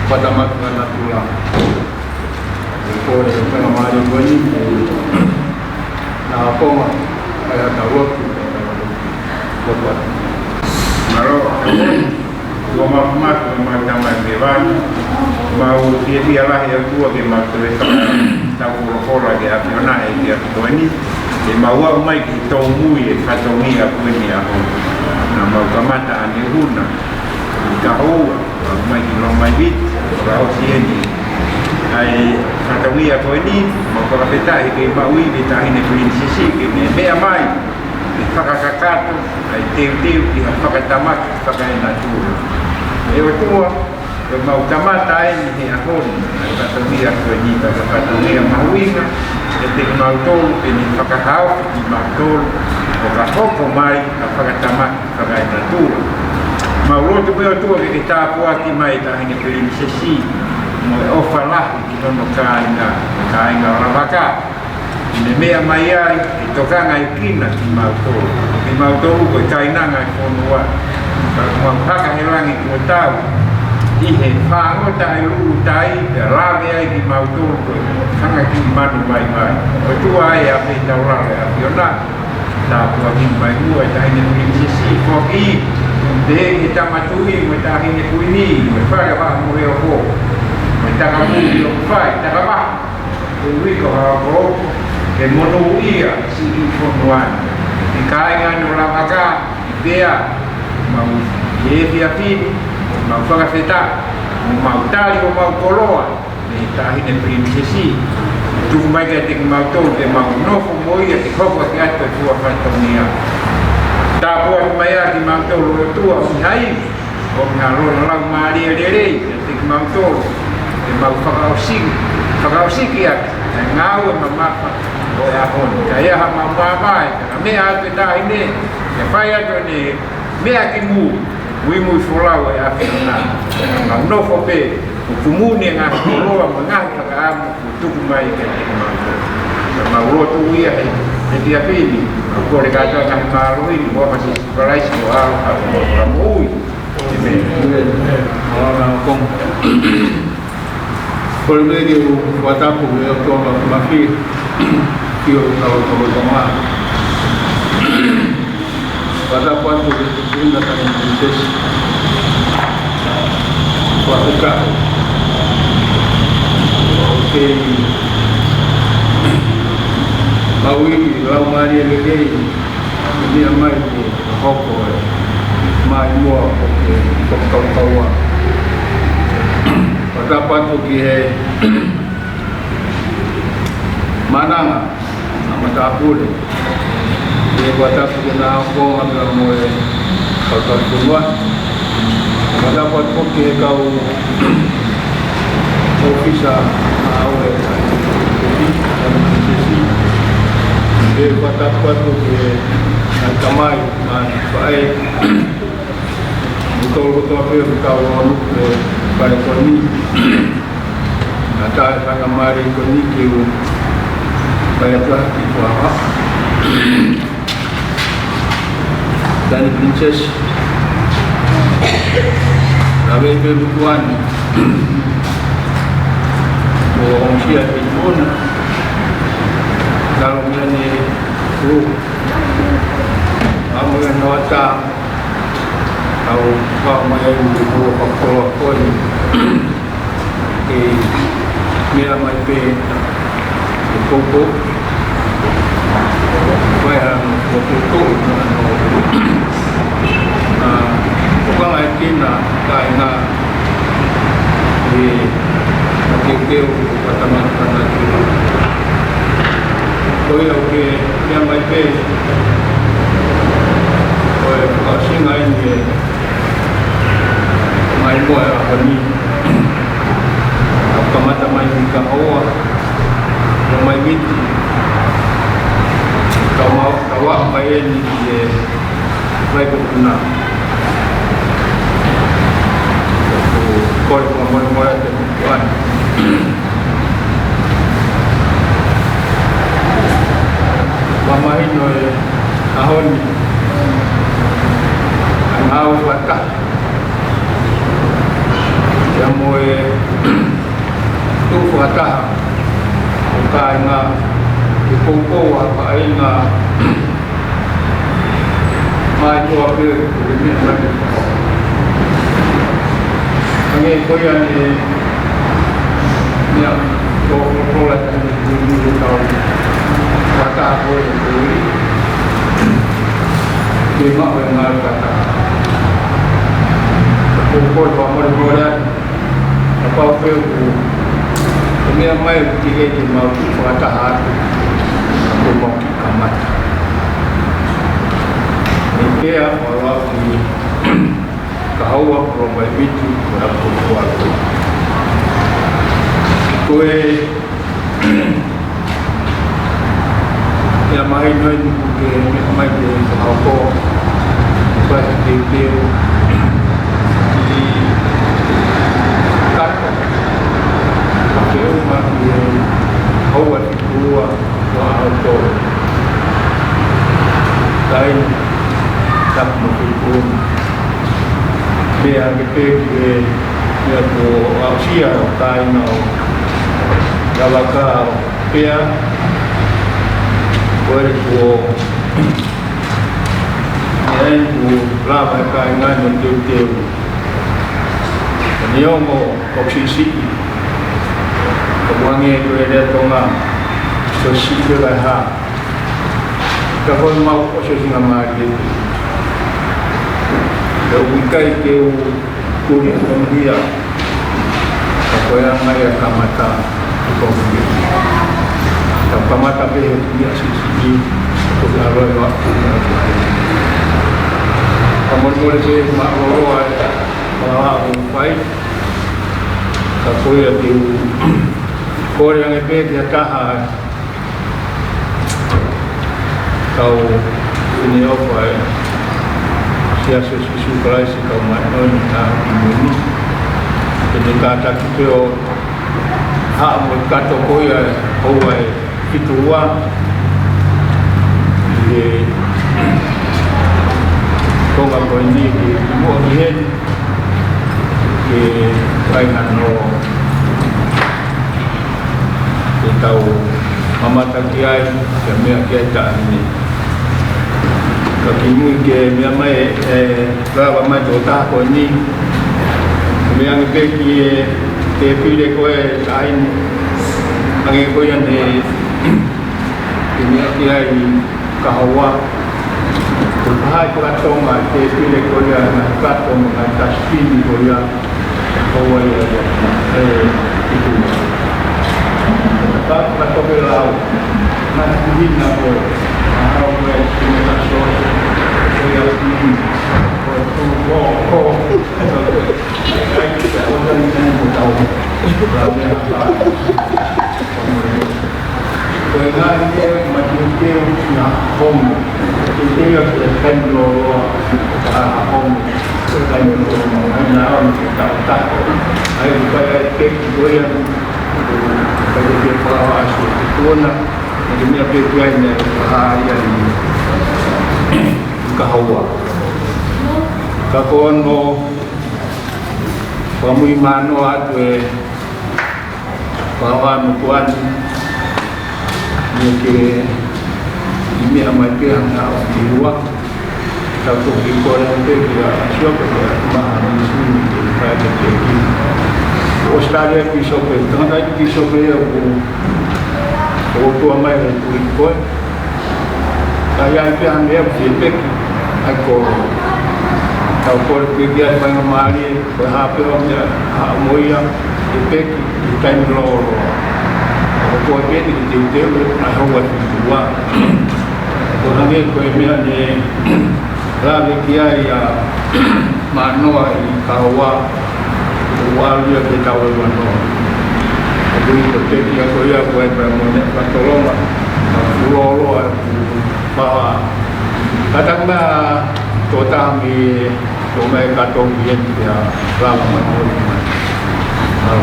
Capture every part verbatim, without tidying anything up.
Fakatamaki fakaenatula. Ko e faingamālie ko eni, naʻa konga, ʻa ia tau lotu, tau lotu. Mālō. Kuo mau matu, mau tamai me vani. Mau fiefia lahi ʻOtua ke mau toe fakatau folofola ki he ʻAfiona he efiafi ko eni. Ke mau aʻu mai ki he tōmui e fatongia ko eni ʻaho. Naʻa mau kamata ʻanehuna ʻi Kahoua, aʻu mai ki Lomaiviti, ʻo ʻosi eni. ʻA e fatongia ko eni, mau fakafetaʻi ke mau ʻi he Taʻahine Pilinisesi, ke ne meʻa mai, ke fakakakato ʻa e teuteu ki ha fakatamaki fakaenatula. ʻE ʻOtua, ʻoku mau kamata eni he ʻaho ni ʻa e fatongia ko eni, ko e fatongia mahuʻinga kiate kimautolu, ke ne fakahaofi kimautolu, ʻo ka hoko mai ha fakatamaki fakaenatula. Mau lotu pē ʻOtua ke ke tāpuaki mai Taʻahine Pilinisesi, mo e ʻofa lahi ki hono kāinga, kāinga ʻo Lavaka. Ne meʻa mai ai, ʻe tokanga ʻe kina kimautolu. Kimautolu ko e kainanga e fonua. Ka mau haka he langi kuo tau. ʻI he fāngota e luʻu tai, pea lave ai kimautolu ko e hanga ki manu mai mai. ʻOtua ē, ʻa pē tau lave ʻa ʻAfiona. Tāpuaki mai muʻa e Taʻahine Pilinisesi foki. Pehē ki he Tama Tuʻi mo e Taʻahine Kuini, mo e Fale ʻo Haʻa Moheofo. Mo e Tangata Moʻui ʻoku fai, Tangata Maha. Ko e uike ʻaho ko ē, ke monūʻia siʻi fonua ni. ʻI he kāinga ʻo Lavaka, ʻi Pea, mau ʻi he efiafi ni, mau fakafetaʻi, mo mau tali homau koloa, mei he Taʻahine Pilinisesi, tuku mai kiate kimautolu, ke mau nofo mo ia, ke hoko ʻaki atu e fua fatongia. Tāpuaki mai ā kimautolu ʻOtua, ʻi hai, ʻo ngā lona laumālie lelei, kiate kimautolu, ke mau fakaʻosi, fakaʻosi ki ai, ʻa e ngāue mamafa ʻo e ʻaho ni. Ka ʻi ai ha mau māvae, ka meʻa atu e Taʻahine, ke fai atu ʻene meʻa ki mui, muimui folau e ʻAfiona. Mau nofo pē, ʻo kumuni e ngaahi koloa, mo e ngaahi fakaʻamu, ʻo tuku mai kiate kimautolu. Ka mau lotu ia he, he efiafi ni, mau kole kātoa e ngaahi mālohi ni, ʻi he huafa ʻo Sīsū Kalaisi ko e ʻAlo, ʻa e Fakamoʻui. ʻĒmeni. ʻĒmeni. Mālō e konga. Kole ke u fakatapu ki he ʻOtua Māfimafi, ʻi hoʻo tau tau tau mā. Fakatapu atu ki he Tuʻi na Taʻahine Pilinisesi. Fakatapu. ʻOku mau ʻi he laumālie lelei. Meʻa mai ke hoko e maʻimoa ʻo e fakakaukau. Fakatapu atu ki he Maʻananga ʻa Matāpule. Ke fakatapu ki he ʻOtua ʻoku mau pea mo e kau tauhi fonua. Fakatapu atu ki he kau ʻōfisa ʻa e Taʻahine Pilinisesi. Ke fakatapu atu ki he ngaahi tamai, ngaahi faʻē. Mo kimoutolu kotoa pē ʻoku tau ʻalu ki he fale ko eni. Naʻa tau faingamālie ko eni ke u fai atu ha kiʻi fakaʻapaʻapa. Taʻahine Pilinisesi. Lave pē mukuani. Mo ongosia ki muna. Talo mene u. Amo ia no ata. Au, kau mai ai mo e koloa ko eni. Ke meʻa mai pē ʻe poupou. Vai ha poupou, ʻa, ʻoku ʻikai ke na kāinga ʻi he teuteu ʻo e fakatamaki fakaenatula. Ko ia ʻoku ke meʻa mai pē, ko e fakaʻosinga eni e maʻimoa e ʻaho ni. Ka kamata mai mei Kahoua, ʻo mai Viti. Ka mau, ka ua mai eni ki he Vai ko kuna. Ko e kua mole mole te kuani. Ua mahino e ʻaho ni. Ngāue fakaʻatā. Ko e tuʻu fakataha ʻo e kāinga, ke poupou ʻa e kāinga mai ko ā pē, ko e meʻa mai. Hangē ko ia ne meʻa ko, ko, ko la ka ne tui ni ko tau. Fakataha ko e tui. Ke maʻu e ngaahi fakataha. Ko, ko, ko, mole, mole, Kapau pē ʻoku, ko e meʻa mai ʻoku teʻeki ke mau fakataha atu, ko mau kiʻi kamata. ʻE pea ʻo lau ki Kahoua, Kolomaiviti, mo Hakupu Kuala. Ko e ia mai noi ni ku ke meʻa mai ke fakahoko. Ko e teuteu ki kato. Ka ke uma ki he houa fitu ua ʻo ʻaho tolu. Kai tapu mo ke kuma. Meʻa ke pē ki he meʻa ko ʻAusia ʻo kāinga ʻo Lavaka ʻo pea, ko e kuo, meʻa eni kuo lava e kāinga ni teuteu. Neongo ʻoku siʻisiʻi, ʻoku hangē ko e lea Tonga, ko e siʻi pē vai hā. Ka ko e mau ʻosi ʻosi ngā mālie. He ʻoku ʻikai ke u kuri ʻa Tonga ia. Ka ko e anga ia kamata ʻa Tonga ia. Ka kamata pē he ia siʻisiʻi, ko e ʻaloʻi wa, ko e ʻaloʻi. Ka molemole ke mālōlō ai, mālōlō ʻoku fai. Ka ko ia te u kole ange pē ki ha taha, kau ʻi he ʻofa ʻa e Siasi ʻo Sīsū Kalaisi ʻo e Kau Māʻoniʻoni ʻi he Ngaahi ʻAho Kimui ni. Ke ne kātaki pē ʻo haʻu mo e kato ko ia ʻo e houa ʻe fitu ua. ʻI he konga ko eni ke muʻa ki heni. Ke fai hano ke tau mamata ki ai, ke meʻa ki ai taʻahine. Ka kimui ke meʻa mai e, e, lava mai tō taha ko eni. Meʻa ange pē ki he, ke pile ko e taʻahine. Ange ko ia ne ke meʻa ki ai Kahoua. Ko e fakatonga ʻa e pile ko ia, ngaahi fakatonga, ngaahi tasipini ko ia. Ko ia ia, ʻe, ʻi tuʻa. Ka, ka toke lau. Ngaahi kuhina ko, ʻa, ko e, ko e, ko ia, ko e, ko e, ko e, ko e, ko e, ko e, ko e, ko e, ko e, ko e, ko e, ko e, Ko e ngaahi meʻa ma teuteu ki ha homo. Teuteu ki he taimi lōloa, ha homo. Ko e taimi lōloa, ʻa ia naʻa ʻoku tau taʻu. ʻA ia ʻoku ʻikai ai pē ki ko ia, ʻoku ʻikai ke fakahā ʻa e tuʻunga, ʻoku meʻa pē ki ai ne fakahā ia ʻi Kahoua. Ka ko hono fakamuimui noa atu e Pea ʻoku ʻi ai mo e tuʻa ni, ʻi he ke ʻi meʻa mai pē hanga ʻo ki ua. Tau toki kole pē ki a Siope, ki a Maha, ni suni ke kai ke ke ki. ʻAositelēlia pīsope, tangataʻeiki pīsope ia ʻoku, ʻoku tuʻa mai ʻoku ʻi koe. Ka ʻi ai pē ha meʻa ʻoku ke peki, ʻa ia ko, tau kole pē ki ai faingamālie, ko e hā pē ʻa e meʻa, ha mo ia, ke peki, ʻi he taimi lōloa. ʻOku ʻikai pē ke teuteu, ʻa e houa fitu ua. Ko e hangē ko e meʻa ne lave ki ai ʻa Mānoa ʻi Kahoua, ʻoku ʻalu ia ke tau e vano. ʻOku ʻi ko e peki ʻa ko ia ko e pea mo ne fakatolonga, ʻa e lōloa, ʻa e pā. Ka tau meʻa tō taha mei, tō mai ka tō ki heni pea lava mai ko ia. Au.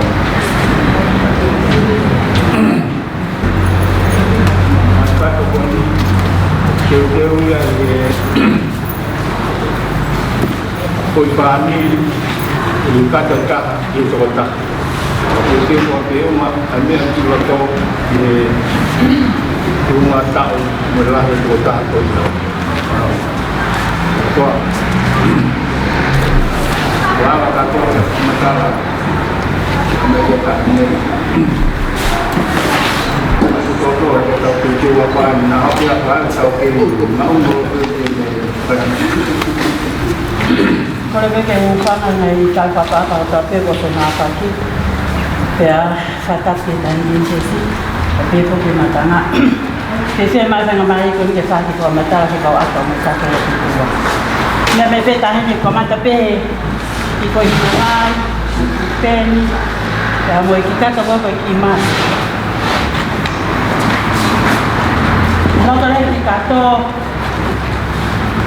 Ka tō ko eni, teuteu ia ʻi he ko e fāmili, ʻi he kato taha, ʻi he toko taha. ʻOku te mua pe uma, ʻa e meʻa ki loto, ʻi he tuʻunga taʻu, mo e lahi ʻo e toko taha ko ia. Koa. Lava ka koa, matala. Meʻa ko ka nei. Ko koa, ko tau ke ke ua pa, na api a pa, tau ke, na uno, ke, ke, ke, ke. Kole pē ke u hūfanga ʻi he kau fakaʻapaʻapa kotoa pē kuo ʻosi māfaki. Pea fakatapu ki he Taʻahine Pilinisesi, pea pehē foki ki he Matanga. Ke se mai fanga mai ko eni ke fai ha kiʻi fakamatala ki he kau ʻato mo e kato ʻo e ʻOtua. Meʻa mai pē Taʻahine, kamata pē ʻi he kiʻi foʻi tuʻunga, peni, pea mo e kiʻi kato ko ē ko e kiʻi masi. Loto leva e kiʻi kato,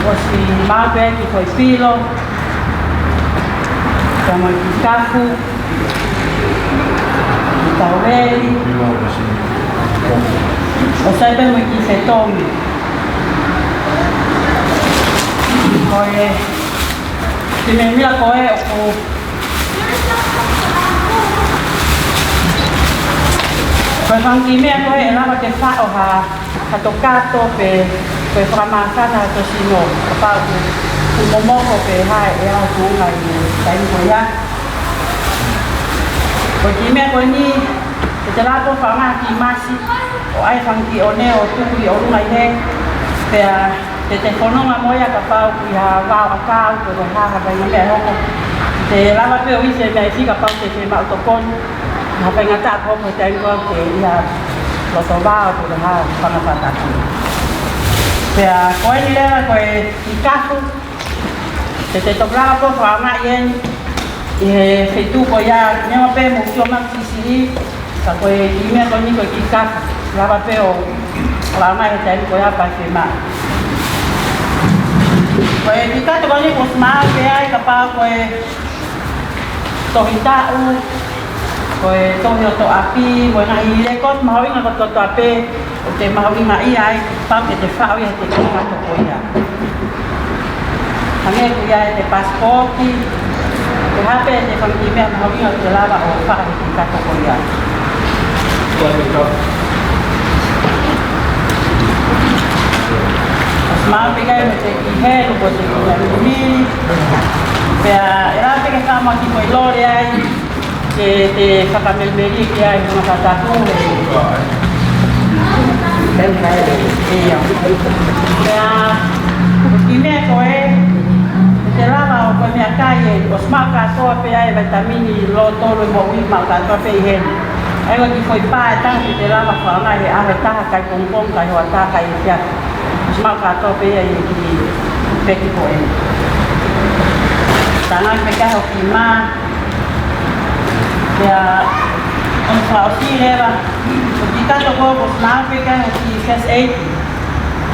ʻosi maʻu pē kiʻi foʻi pilo, pea mo e kiʻi kafu, kiʻi tauveli, ʻosi ʻai pē mo e kiʻi fetongi. Ko e kiʻi meʻa ko ē ʻoku Ko e fanga kiʻi meʻa ko ē ʻe lava ke faʻo ha, ha toko kato pe, pe fakamāfana ha toko sino. Kapau ʻoku, ʻoku momoko pe hā e ʻaho tuʻunga ʻi he taimi ko ia. Ko e kiʻi meʻa ko eni, ʻe te lava pē ʻo faʻo ha kiʻi masi, ʻo ʻai fanga kiʻi ʻone ʻo tuku ʻi ʻolunga ʻi hē, pea te te fononga mo ia kapau ʻi ha vao ʻakau pe ko e hā ha faʻahinga meʻa ʻe hoko. Te lava pē ʻo ʻi he meʻa ʻi fika kapau te te maʻu tokoni ha faingataʻa ʻe hoko he taimi ko ē ke ʻi ha loto vao pe ko e hā ha fanga pātaki. Pea ko eni leva ko e kiʻi kafu, te te toki lava pē ʻo fakaʻaongaʻi eni ʻi he feituʻu ko ia, neongo pē mo sio ma sisi, ka ko e kiʻi meʻa ko eni ko e kiʻi kafu, lava pē ʻo fakaʻaongaʻi he taimi ko ia pea ke maʻu. Ko e kiʻi kato ko eni kuo ʻosi maʻu pē ai kapau ko e tohi taʻu, ko e tohi hoto ʻapi, mo e ngaahi lēkooti mahuʻinga kotoa pē, ʻoku te mahuʻingaʻia ai, pau ke te faʻo ia he kiʻi kato ko ia. Hangē ko ia ʻete pasipooti, ko e hā pē ʻete fanga kiʻi meʻa mahuʻinga ʻoku te lava ʻo faʻo he kiʻi kato ko ia. ʻOsi maʻu pē ʻe koe mo e kiʻi helu, ko e kiʻi meʻa mili. Pea ʻe lava pē ke faʻo ha kiʻi foʻi lole ai, ke te fakamelimeli ki ai, mo e fakatapu he. ʻIo. Pea, kiʻi meʻa ko ē, te lava ʻo ko e meʻakai ē, ʻosi maʻu kātoa pē ʻa e vaitamini lōtolu ʻo e moʻui, maʻu kātoa pē ʻi heni. ʻA ia ko e kiʻi foʻi pā ʻe taha te te lava ʻo fakaʻaongaʻi he ʻaho ʻe taha, kai pongipongi, kai hoʻatā, kai efiafi. ʻOsi maʻu kātoa pē ia ʻi he kiʻi peki ko ē. Tangaki pē ki ai ho kiʻi mā. Pea, ʻoku fakaʻosi leva, ko e kiʻi kato ko ē ʻoku ʻosi maʻu pē ki ai ho kiʻi first aid.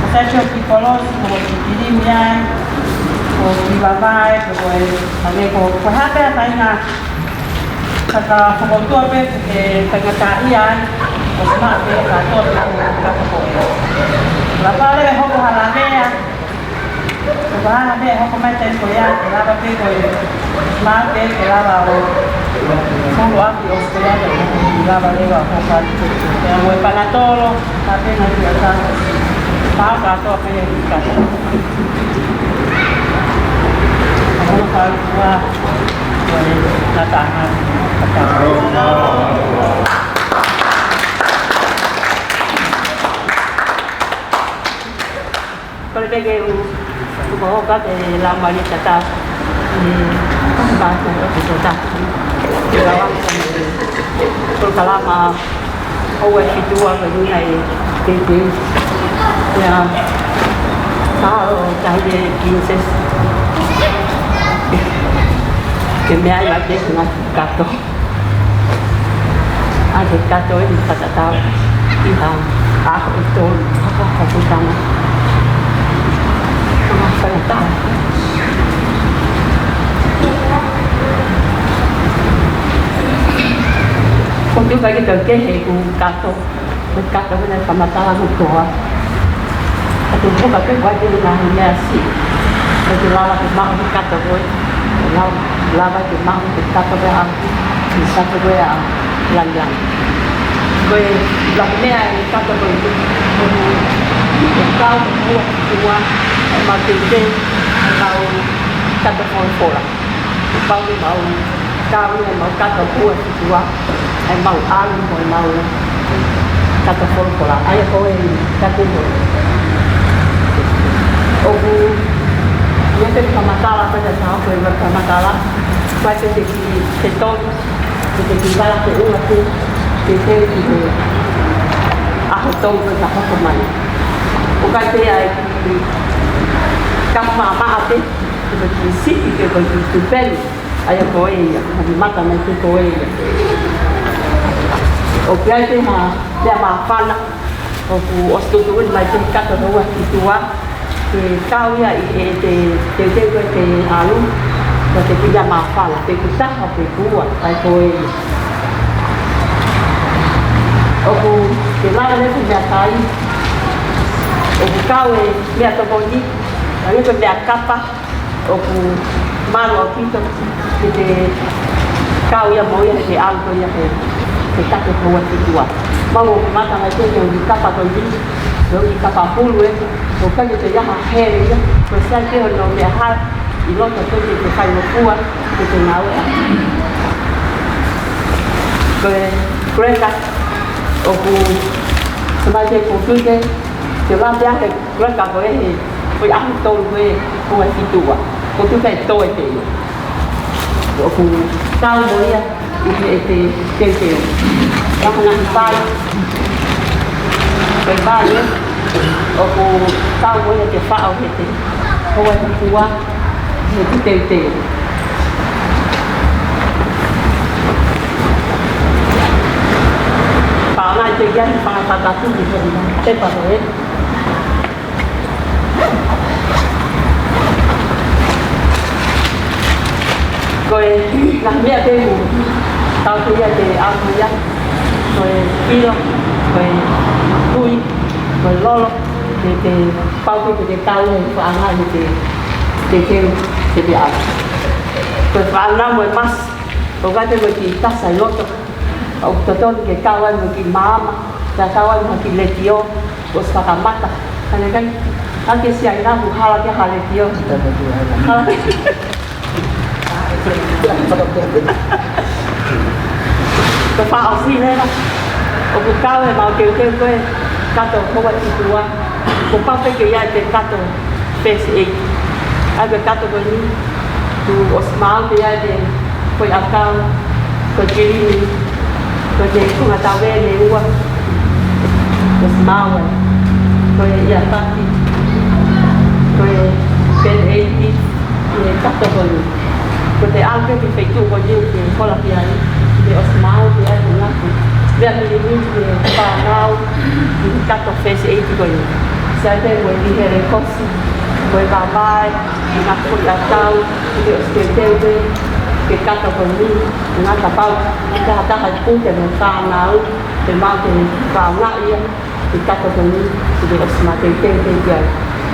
ʻOku sai pē ho kiʻi kolosi, mo e kiʻi kilimi ai, mo e kiʻi vavae, pe ko e, hangē ko, ko e hā pē ha faʻahinga, ka ka fakaʻotua pē ke faingataʻaʻia ai, ʻosi maʻu pē kātoa pē ko e kato ko ē. Lava leva ʻe hoko ha lavea, ko e hā ha meʻa ʻe hoko mai taimi ko ia, ʻe lava pē ko e, ʻosi maʻu pē ke lava ʻo, follow up ʻi ʻAositelēlia, ʻe lava leva ʻo hoko atu. Pea mo e panatolo, hā pē ngaahi meʻa ʻoku maʻu kātoa pē ʻi he kato. Ka hoko atu ā, ko e ngataʻanga, ngataʻanga. Kole pē ke u, u hoka ke lama ni tata. Mm, ba ko ko tata. Ke lama ko ko kalama. ʻOua ʻe fitu ua ka luna e ke ke. Ia. Ka o tai de kinses. Ke meʻa ia ke ngā kato. ʻA e kato ʻi he fakatatau ʻi ha ʻaho ʻe tolu, ʻaho ʻe tolu. ʻA e fakatatau. Ko tu ka ke tau kehe ku kato, ku kato ku na fakamatala ku toa. Ka tu ku ka ke kua ke na mea si. Ka ke lala ke maʻu ku kato koe. Lau. Lava ke maʻu ke kato ko ē ʻa, ke kato ko ē ʻa Langilangi. Ko e lahi meʻa e kato ko ē, ko e kau ko ē ʻa e ʻOtua, ʻemau teuteu, ʻemau kato folofola. Pau ke mau kau ʻi heʻemau kato ko ē ʻa e ʻOtua, ʻemau ʻalu mo ʻemau kato folofola. ʻA ia ko e kato ko ē. ʻOku, ʻi he fakamatala, ko e taha ko e fakamatala, ko e te ki te tolu, ko e te ki vala ko ua tu, ke te ki he ʻaho tolu ko ē ka hoko mai. ʻOku ʻikai pē ʻa e kiʻi kau maʻamaʻa pē, ko e kiʻi sipi pē, ko e kiʻi tupelu. ʻA ia ko ē ia, ʻoku mata mai pē ko ē ia. ʻOku ʻi ai pē ha meʻa māfana, ʻoku ʻosi tuʻutuʻuni mai pē kato ko ē ʻa e ʻOtua, ke kau ia ʻi he te, te, te, te, te ʻalu, ko e te kiʻi meʻa māfana, te ki taha, te ki ua, ʻa ia ko ē ia. ʻOku ke lava leva meʻakai, ʻoku kau e meʻatokoni, ʻa ia ko e meʻakapa, ʻoku malu ʻaupito ke te kau ia mo ia he ʻalu ko ia he, he kato ko ē ʻa e ʻOtua. Mau ʻoku mata mai pē he ʻū kapa ko eni, he ʻū kapa hulu ē, ʻoku ʻikai ke toe ʻi ai ha hele ia, ko e sai pē hono meʻa hā ʻi loto pē ke te fai mo fua, ke te ngāue ʻaki. Ko e cracker, ʻoku, samai pē ko e tui ke, ke lava pē ʻa e cracker ko ē he, ko e ʻaho tolu ko ē, ko e fitu ua. Ko e tupe toe pē ia. ʻOku kau mo ia, ʻi he te, te, te. Kaha na ki pai. Ko e pai, ē. ʻOku kau mo ia ke faʻo he te, ko e fitu ua, he te, te, te. Pau na te ia, pau na te ia, te pau, ē. Ko e ngaahi meʻa pē ʻoku tau te ia te au ia. Ko e pilo, ko e tui, ko e lolo, te, te pau ke te tau e faʻanga he te, te, te, te, te au. Ko e faʻanga mo e masi, ʻoku ʻikai te mo e kiʻi tasa ʻi loto. ʻOku totonu ke kau ai mo e kiʻi maama, ka kau ai mo e kiʻi letiō, ʻosi fakamata. Ka ne kai, ake sia ina ku hala ke ha letiō. Hala ke. Ko e fakaʻosi leva. ʻOku kau ʻemau teuteu ko ē kato ko ē ʻa e ʻOtua. Kuo pau pē ke ʻi ai e kato first aid. ʻA ia ko e kato ko eni, kuo ʻosi maʻu pē ʻa e foʻi ʻakau, ko e kilini, ko e konga tauele ua, ʻosi maʻu ai. Ko e ʻiapaki, ko e Band-Aid, ʻi he kato ko eni. Ko e te ʻalu ki he feituʻu ko eni ke hola ki ai, ke ʻosi maʻu pē ʻa e ngaahi meʻa milimili ki he fānau, ʻi he kato first aid ko eni. Sai pē mo e ʻi he lekosi, mo e vavae, mo e ngaahi foʻi ʻakau, ke ʻosi teuteu pē, ke kato ko eni, ngata pau, ngata ha taha ʻi he pute mo e fānau, ke mau ke fānau ia, ke kato ko eni, ke ʻosi mateuteu pē ki ai.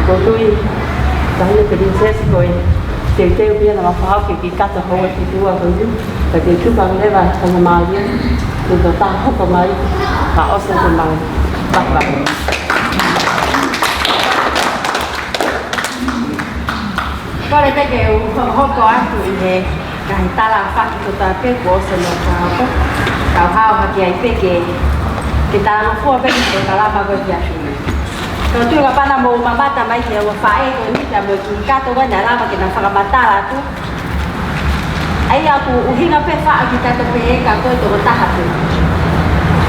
Ko e tui, ka hine Pilinisesi ko e teuteu pē ia naʻa mau fakahoko ki he kato ko ē ʻa e ʻOtua ko eni, ka te tuku ange leva ʻa e faingamālie, ke tau taha hoko mai, ka ʻosi atu mai. Papa. Kole pē ke u hokohoko atu ʻi he ngaahi tala fakikotoa pē kuo ʻosi hono fakahoko. Kau hao hake ai pē ke, ke talangofua pē ki he polokalama ko ē ki he ʻaho ni. Ko e tui kapau naʻa mou mamata mai ki he ongo faʻē ko eni, pea mo e kiʻi kato ko ē naʻe lava ke na fakamatala atu. ʻA ia ʻoku ʻuhinga pē faʻo ki he kato pē ʻe ka ko e toko taha pē.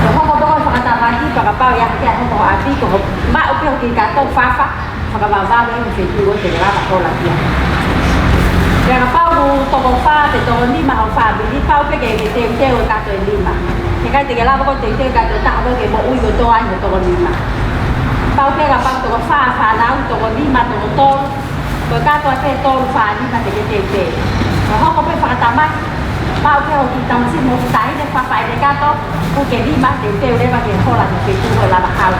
Ko e hoko pē ko e fakatamaki, pea kapau ʻe ʻi ai ha taha ʻi ho ʻapi, ko hoʻo maʻu pē hoʻo kiʻi kato fafa, fakavavevave mo e feituʻu ʻoku te lava hola ki ai. Pea kapau ʻoku toko fā pe toko nima ho fāmili, pau pē ke, ke teuteu e kato ʻe nima. He ʻikai te ke lava koe ʻo teuteu e kato ʻe taha koe ke moʻui kotoa ai hoʻo toko nima. Pau pē kapau toko fā fānau, toko nima, toko tolu, ko e kato ʻe tolu, fā, nima te ke teuteu. Ko e hoko pē fakatamaki, maʻu pē hoʻo kiʻi tamasiʻi mo e kiʻi taʻahine fafa ʻene kato, ʻoku ke nima, teuteu leva ke hola ki he feituʻu ʻoku lava haʻu.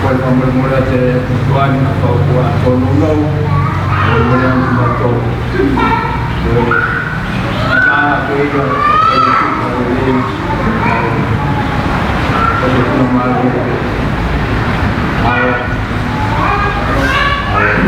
Ko e fakamolemole atu ʻa e ʻOtua ni, kapau kuo tōnounou, fakamolemole atu kimautolu. Ko e ʻatā ko ia, ko e tuʻu ʻa e lelei, ko e tuʻu ʻa e lelei. ʻAo. ʻAo.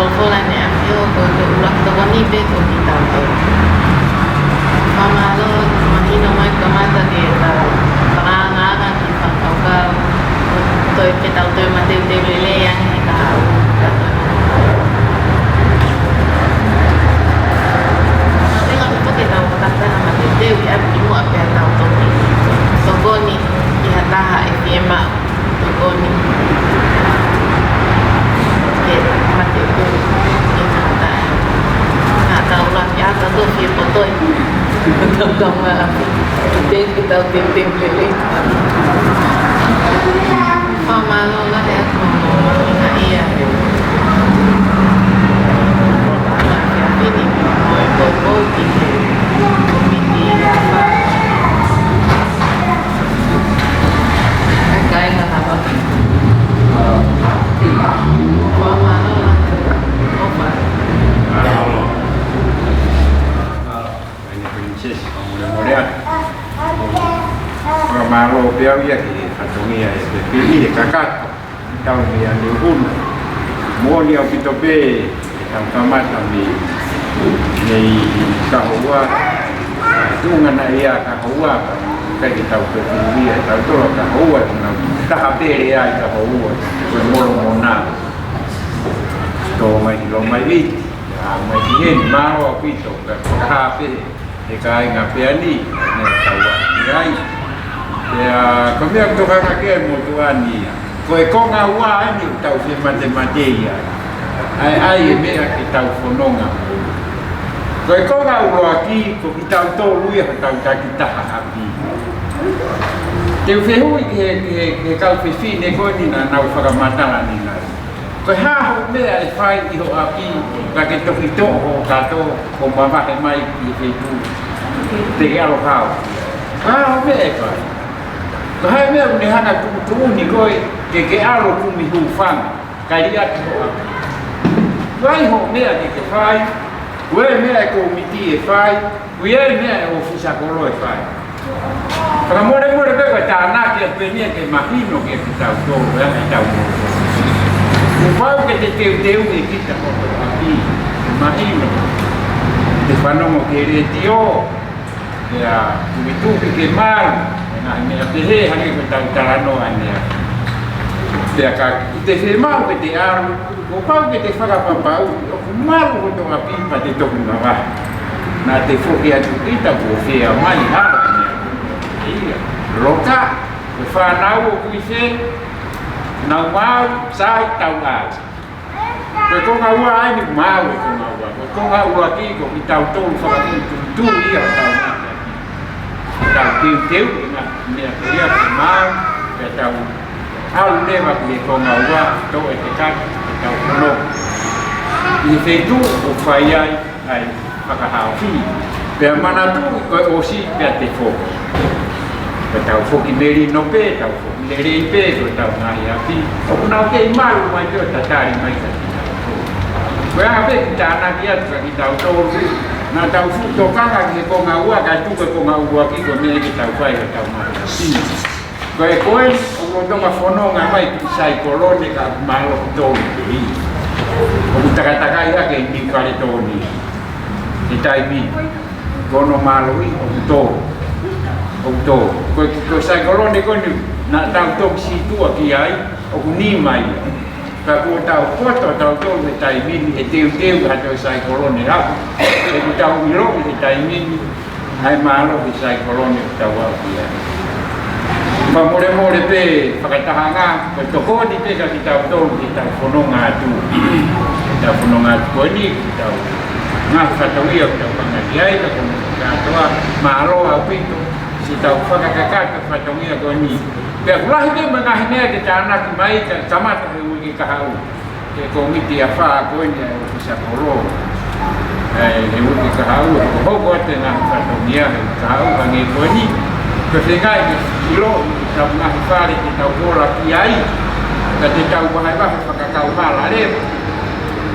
Folofola ʻa e ʻAfiona, ko e ʻuluaki tokoni pē ko kitautolu. Fakamālō, mahino mai kamata ke tau fakaangaanga ki he fakakaukau, ʻo toe ke tau toe mateuteu lelei ange he kahaʻu. Tau toe mateuteu. Tau toe ngaahi pē ke tau fakataha mateuteu ʻi ʻapi kimuʻa pea tau toki tokoni ki ha taha ʻe fiemaʻu tokoni. Ke mateuteu ke tau tae. Ka tau la kia ta to fie potoi. Tau tau ma. Thank you, tau thank you, thank you. Fakamālō lahi atu mo ia. Pini mo e poupou ki he komiti ʻa e kāinga Haʻapai. Fakamālō. Eni Princess, fakamolemole atu. Fakamālō pē au ia ki he fatongia ʻe pepili ʻe kakato. Tau mei a ni hunu. Moʻoni ʻaupito pē, ʻetau kamata mei, mei Kahoua. Tuʻunga naʻe ʻi ai ʻa Kahoua, ʻikai ke tau pepili ia, ʻetau tola Kahoua, tuna taha pele ai Kahoua, ko e Molomona. Tō mai ki Lomaiviti, ʻa mai ki heni, mālō ʻaupito, ka fakahā pē, he kāinga pea ni, ne tau ʻi ai. Pea, ko e meʻa tokanga ki ai motuʻa ni ia. Ko e konga ua eni ʻoku tau fie matematei ai. ʻAi, ʻai e meʻa ke tau fononga. Ko e konga ʻuluaki, ko kitautolu ia ko ʻetau takitaha ʻapi. Te u fehuʻi ki he, ki he, ki he kau fefine ko eni naʻa nau fakamatala ni nai. Ko e hā hoʻo meʻa ʻe fai ʻi ho ʻapi, ka ke toki toʻo hoʻo kato, ʻo mavahe mai ki he feituʻu. Te ke ʻalu hao. Ko e hā hoʻo meʻa ʻe fai. Ko e hā e meʻa ʻoku ne hanga tuʻutuʻuni koe, ke ke ʻalu kumi hūfanga, kae liʻaki ho ʻapi. Ko e hā hoʻo meʻa ke ke fai, ko e meʻa e komiti ʻe fai, ʻoku ʻi ai e meʻa e ʻōfisa kolo ʻe fai. Fakamolemole pē ko e tānaki atu pē eni ia ke mahino kiate kitautolu, ʻa e tau. Kuo pau ke te teuteu ʻe kita ko ʻapi, ke mahino. Te fanongo ki he letiō, pea tupitupi ke malu, ʻa e ngaahi meʻa pehē hangē ko ʻetau talanoa ʻanenai. Pea ka te fiemaʻu ke te ʻalu, kuo pau ke te fakapapauʻi ʻoku malu hoto ʻapi pea te toki mavahe. Naʻa te foki atu kita kuo fea mai hala ʻanenai. ʻIa, loka, ko e fānau ʻoku ʻi fē, nau maau, sai, tau ʻalu. Ko e konga ua eni, maau e konga ua. Ko e konga ua ki, ko kitautolu fakatuʻutuʻu ia ʻo tau ngata. Tau teuteu, ʻi he ngaahi meʻa ko ia ke maau, pea tau ʻalu leva ki he konga ua, toʻo e kekaki, pea tau hono. ʻI he feituʻu ʻoku fai ai, ʻa e fakahaofi. Pea manatuʻi ko e ʻosi pea te foki. Ko ʻetau foki melino pē, tau foki lelei pē, ko ʻetau ngaahi ʻapi. ʻOku nau kei malu mai pē ʻo tatali mai ka kitautolu. Ko e ʻaho pē ke tānaki atu ka kitautolu. Naʻa tau fuʻu tokanga ki he konga ua, kae tuku e konga ua ki ko e meʻa ke tau fai ʻo tau ngaahi ʻapi. Ko e ko eni, ʻoku lolotonga fononga mai ki Saikolone ka mālohi tolu ke i. ʻOku takatakai hake ʻi Niu Kaletōnia. He taimi, ko hono mālohi, ʻoku tō. ʻOku tō. Ko, ko Saikolone ko eni, naʻa tau toki sītuʻa ki ai, ʻoku nima ia. Ka kuo tau poto tautolu he taimi ni, he teuteu ha toe Saikolone haku. He kuo tau ʻiloʻi he taimi ni, ʻa e mālohi Saikolone ʻoku tau aʻu ki ai. Fakamolemole pē fakatahaʻanga, ko e tokoni pē ka kitautolu ke tau fononga atu. Ke tau fononga atu ko eni, ke tau ngaahi fatongia ʻoku tau hanga ki ai, ka ko e kātoa, mālō ʻaupito, siʻetau fakakakato fatongia ko eni. Pea ʻoku lahi pē mo e ngaahi meʻa ke tānaki mai, ka kamata he uike kahaʻu. Ke komiti afā ko eni ʻa e ʻōfisa kolo. ʻE, he uike kahaʻu, hokohoko atu e ngaahi fatongia he kahaʻu, hangē ko eni. Ko e feinga ke ʻilo, tau ngaahi fale ke tau kola ki ai. Ka te tau vahevahe fakakauhala leva.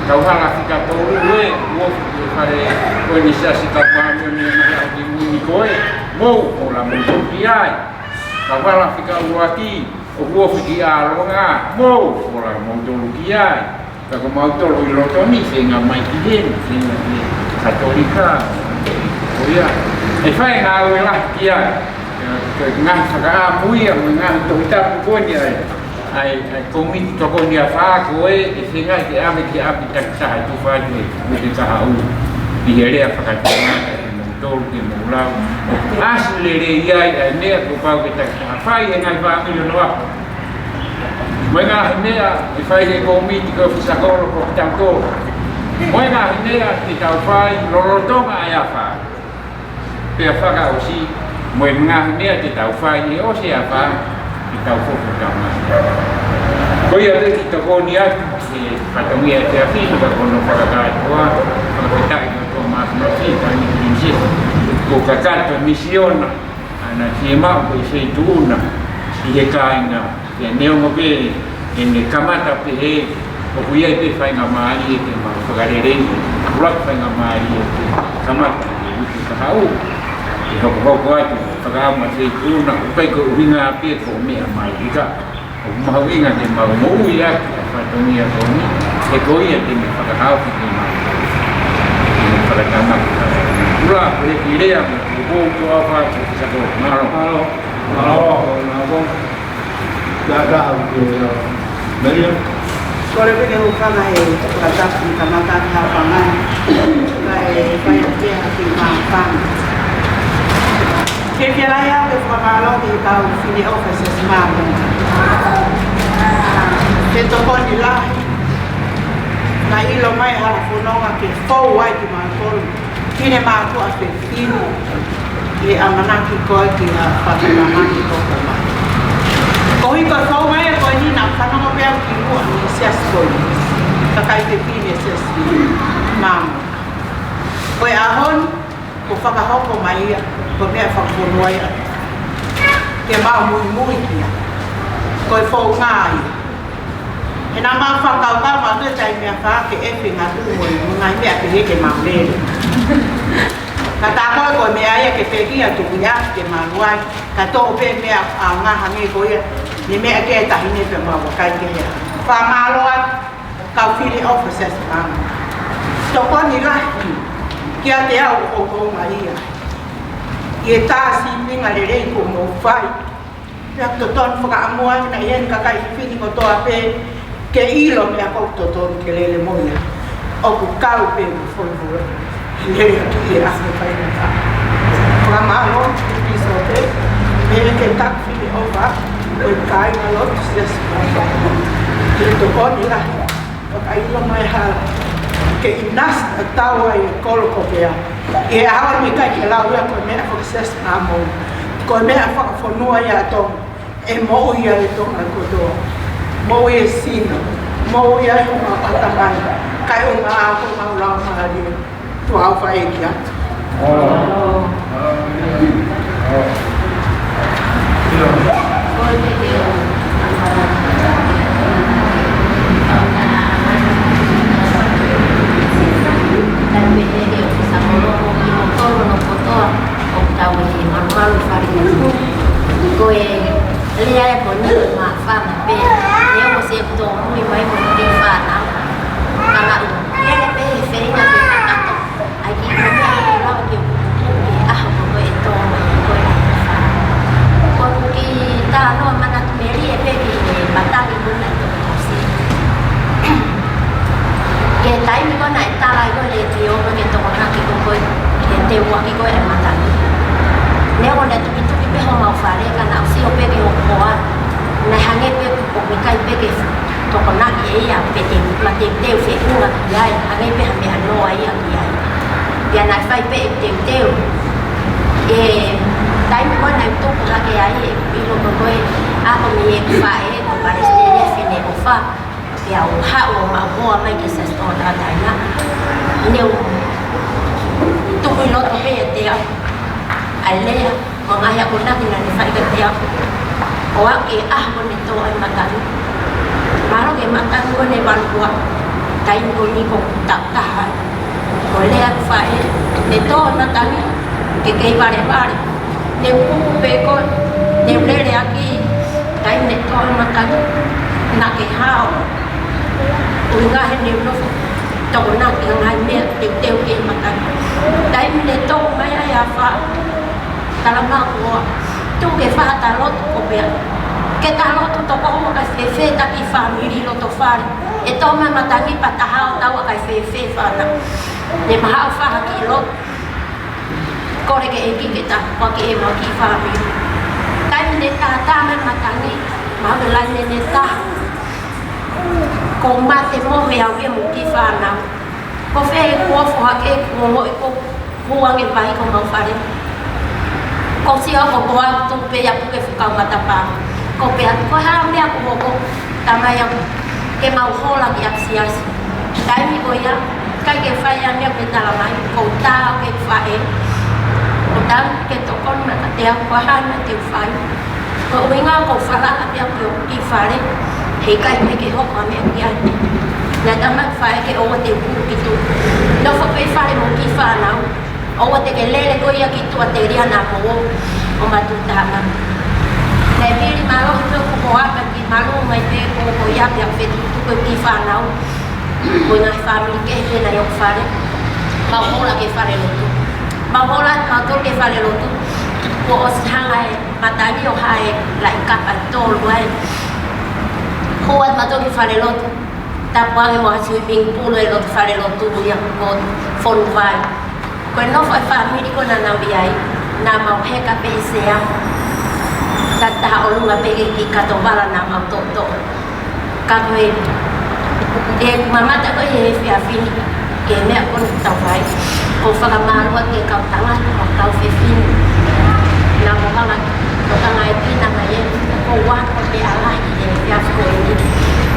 Kauhala fika tolu ē, ʻoku ofi ki he fale ko eni Siasi Kaumaʻoniʻoni ʻa e ngaahi ʻaho kimui ni ko ē. Mou kola mou ki ai. Kauhala fika ʻuluaki, ʻoku ofi ki ʻAlonga, mou kola moutolu ki ai. Ka ko mautolu ʻi loto ni, feinga mai ki heni, feinga ki he Katolika, ko ia. ʻE fai e ngāue lahi ki ai. Ko e ngaahi fakaʻamu ia, mo e ngaahi Tohi Tapu ko eni ʻa e, ʻa e, ʻa e kōmiti tokoni afā ko ē, ʻe feinga ke ʻave, ke ʻave takitaha ʻe tufa atu ʻe, mo e kahaʻu. ʻI he lea fakatangata, ʻe moutolu, ʻe mou lau. ʻOku ʻasi lelei ai ʻa e meʻa kuo pau ke takitaha fai ʻe he ngaahi fāmili ʻo Noa. Mo e ngaahi meʻa ʻe fai ʻe he kōmiti ko e fisakolo ko kitautolu. Mo e ngaahi meʻa te tau fai lolotonga ʻa e afā. Pea fakaʻosi, mo e ngaahi meʻa te tau fai ʻi he ʻosi e afā, te tau foki ʻo tau mai. Ko ia te u tokoni atu he fatongia ʻo e efiafi ni, ka ko hono fakakātoa, fakafetaʻi ki he ʻOtua Māfimafi, ka ni ki se, kuo kakato e misiona, ʻa ʻene fiemaʻu ko e feituʻu na, ʻi he kāinga. Pea neongo pē ʻene kamata pehē, ʻoku ʻi ai pē faingamālie ke mau fakalelei, ʻuluaki faingamālie ke kamata ke utu kahaʻu, ke hokohoko atu, fakaʻamu ʻa e feituʻu na, ʻoku ʻikai ko e ʻuhinga pē ko e meʻa mai ika. ʻOku mahuʻinga ke mau moʻui ʻaki ʻa e fatongia ko eni, he ko ia te ne fakahaofi ke mau, ke mau fakatamaki. Kula, ko e kiʻi lea, mo e kuo u toʻa fa, ko e fisakolo. Mālō. Mālō. Mālō. Mālō. Ka, ka, ke, uh, Maria. Kole pē ke u fakahe fakatapu ki he kamata ki ha fanga. Kae fai atu ki he māfana. Ke fia lai au ke fakamālō ki he kau fili ʻofisa Siasi Māmonga. Ke tokoni lahi. Naʻe ʻilo mai hala fononga ke fou ai ki mākolu. Ki he mātuʻa fefine. ʻI he ʻamanaki ko ē ki ha fakatamaki ko ē mai. Ko e hiko fou mai ko eni naʻa ku fanongo pē au ki muʻa mei he siasi ko eni. Kakai fefine siasi Māmonga. Ko e ʻaho ni, kuo fakahoko mai ia, ko e meʻa fakafonua ia. Ke mau muimui ki ai. Ko e founga ia. He naʻa mau fakakaukau mautolu he taimi ʻa e afā ke ʻefe ngatu mo e ngaahi meʻa pehē ke mau lele. Ka tā ko ē ko e meʻa ia ke pekia tuku ia ke malu ai. Ka toʻo pē meʻa ʻaonga hangē ko ia. Ne meʻa ki he taʻahine pea mau vakai ki ai. Fakamālō atu kau fili ʻofisa Siasi Māmonga. Tokoni lahi kiate au ʻo hounga ia. ʻI he tā sīpinga lelei kuo mou fai. Pea ʻoku totonu fakaʻamu ʻa e ngaahi eni kakai fefine kotoa pē ke ʻilo meʻa ʻoku totonu ke lele mo ia. ʻOku kau pē mo folofola. Lele ki he ʻaho fai na ka. Fakamālō ki he pīsope, mo e kau taki fili ʻofa, mo e kāinga lotu Siasi Māmonga. Ke tokoni lahi. Fakaʻilo mai ha ke ʻinasi tatau ai e kolo ko Pea. ʻI he ʻaho ni ʻikai ke lau ia ko e meʻa fakasiasi Māmonga. Ko e meʻa fakafonua ia ʻa Tonga. ʻE moʻui ai e Tonga kotoa. Moʻui e sino. Moʻui ai homau ʻatamai. Kae ʻumaʻā homau laumālie. Tuʻa ʻofa ʻeiki atu. Ko e lea ē ko eni ʻoku māfana pē. Neongo se tōmui mai mo e fānau. Ka laʻu, lele pē he feinga ke kakato. ʻAi ki he meʻa ke lau ke utu ke ʻaho ko ē ʻe tō mai ko ē. Ko ʻeku kiʻi talanoa manatu melie pē ki he matangi ko ē naʻe tō ʻosi. Ki he taimi ko ē naʻe tala ai ko ē ʻe he letiō ko ē ke tokonaki ko ē, ke teuaki ko ē e matangi. Neongo naʻe tukituki pē homau fale ka naʻa ku sio pē ki hoku hoa. Naʻe hangē pē ʻoku ʻikai pē ke tokonaki ʻe ia pe te ma teuteu feʻunga ki ai, hangē pē ha meʻa noa ia ki ai. Pea naʻe fai pē ʻeku teuteu. ʻI he taimi ko ē naʻe tupu hake ai ʻeku ʻilo ko ē ʻa ʻeku faʻē ko Palesiteni Fineʻofa. Pea u haʻu ʻo maʻu hoa mai ki he Siasi Tonga Tauʻatāina. Ne u tuku ʻi loto pē ʻiate au ʻa e lea. Ko e ngaahi akonaki naʻa ne fai kiate au. ʻO aʻu ki he ʻaho ko ē ne tō ai e matangi. Mahalo ko e matangi ko ē ne valu ua. Taimi ko eni ʻoku ou taʻu taha ai. Ko e lea ʻa e faʻē, ne tō ai e matangi, ke kei valevale. Ne u pupu pē ko ē, ne u lele ʻaki, taimi ne tō ai e matangi. Naʻa ke hao. ʻUhinga he ne nofo tokonaki ʻa e ngaahi meʻa teuteu ki he matangi. Taimi ne toʻo mai ai ʻa e afā, talamai kuo tuku ke fai ha lotu, ko e pehē: Ke ta lotu, toko hongofulu kakai fēfē ʻetau kiʻi fāmili loto fale? ʻE toʻo mai e matangi pea ta hao taua kakai fēfē fānau? Ne ma hao fai ha kiʻi lotu. Kole ki he ʻEiki ke ta foaki ʻemau kiʻi fāmili. Taimi ne tātā mai e matangi, maʻu e laine ne taha: Ko e mate mohe au ia mo e kiʻi fānau. Ko fē ʻeku ofo hake, kuo ongoʻi kuo hū ange e vai ki homau fale? Ko e sio ko ʻeku ʻalu atu pē ia ʻo puke fuʻu kau matapā. Ko e pehē atu: Ko e hā e meʻa kuo hoko? Talamai ke mau hola ki ʻapisiasi. Taimi ko ia, ʻikai ke fai ha meʻa, pea talamai kuo tā ʻeku faʻē. Kuo tā ke tokoni mai kiate au, ko e hā e meʻa te u fai? Ko e ʻuhinga ʻoku ou falala pē au ki hoku kiʻi fale, heʻikai ke hoko ha meʻa ki ai. Naʻe talamai ʻe he faʻē ke ʻoua te u hū ki tuʻa. Nofo pē ʻi fale mo e kiʻi fānau. ʻOua te ke lele koe ia ki tuʻa telia naʻa mo ō ʻo matuʻu taha mai. Naʻe vili mālohi pē hoku hoa pea kiʻi malu mai pē ko ia pea fetukutuku e kiʻi fānau mo e ngaahi fāmili kehe naʻe ʻi hoku fale. Mau hola ki he fale lotu. Mau hola atu mautolu ki he fale lotu. Kuo ʻosi hanga ʻe he matangi ʻo hae e laʻi kapa ʻe tolu ai. Hola atu mautolu ki he fale lotu. Tapu ange mo ha swimming pool ʻi loto fale lotu ia ko Fonuvai. Ko e nofo e fāmili ko ē naʻa nau ʻi ai, naʻa mau heka pē he sea. Tataha ʻolunga pē ki he kiʻi kato vala naʻa mau toʻotoʻo. Ka ko e, ʻe mamata ko ē he efiafi ni ki he meʻa ko ē naʻa tau fai. ʻOku ou fakamālō atu ki he kau tangata mo e kau fefine naʻa nau hanga ʻo tokanga ʻi he tokanga mai ē, ko e ʻuhinga ko e meʻa lahi he efiafi ko eni.